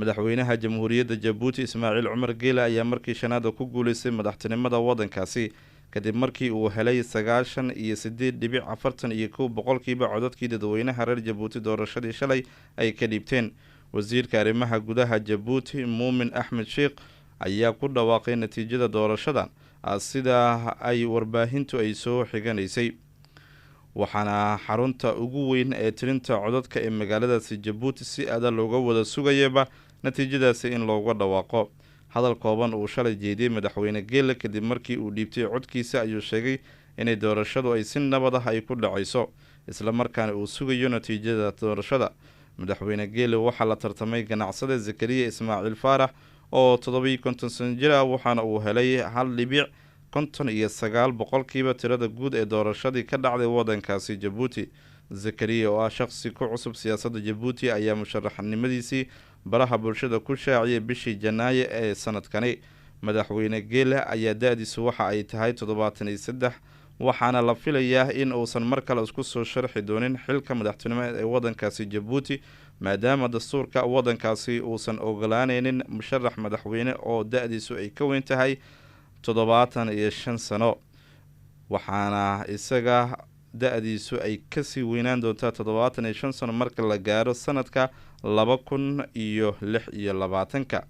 Madaxweynaha Jamhuuriyadda Jabuuti Ismaaciil Cumar Geele ayaa markii shanaada ku guuleystay madaxtinimada waddankaasi, kadib markii uu helay 98.41% codadkii dadweynaha reer Jabuuti doorashadii shalay ay ka dhiibteen. Wasiirka arrimaha gudaha Jabuuti Muumin Axmed Sheikh ayaa ku dhawaaqay natiijada doorashadan, sida ay warbaahintu ay soo xiganaysay, waxaana xarunta ugu weyn ee tirinta codadka ee magaaladaasi Jabuuti si aada looga wada sugayaba natiijadaasi in looga dhawaaqo. Hadal kooban uu shalay jeediyey madaxweyne Geele kadib markii uu dhiibtay codkiisa ayuu sheegay inay doorashadu ay si nabad ah ay ku dhacayso, islamarkaana uu sugayo natiijada doorashada. Madaxweyne Geele waxaa la tartamay ganacsade Zakariya Ismaaciil Faarax oo 57 sano jir ah, waxaana uu helay 1.59% tirada guud ee doorashadii ka dhacday waddankaasi Jabuuti. Zakariya oo ah shaqsi ku cusub siyaasadda Jabuuti ayaa musharaxnimadiisii baraha bulshada ku shaaciyay bishii Janaayo ee sanadkani. Madaxweyne Geele ayaa da-diisu waxa ay tahay 73, waxaana la filayaa in uusan mar kale isku soo sharxi doonin xilka madaxtinimo ee waddankaasi Jabuuti, maadaama dastuurka waddankaasi uusan ogolaaneynin musharax madaxweyne oo da-diisu ay ka weyn tahay 75 sano, waxaana isaga da-diisu ay kasii weynaan doontaa 75 sano marka la gaaro sanadka 2026-ka.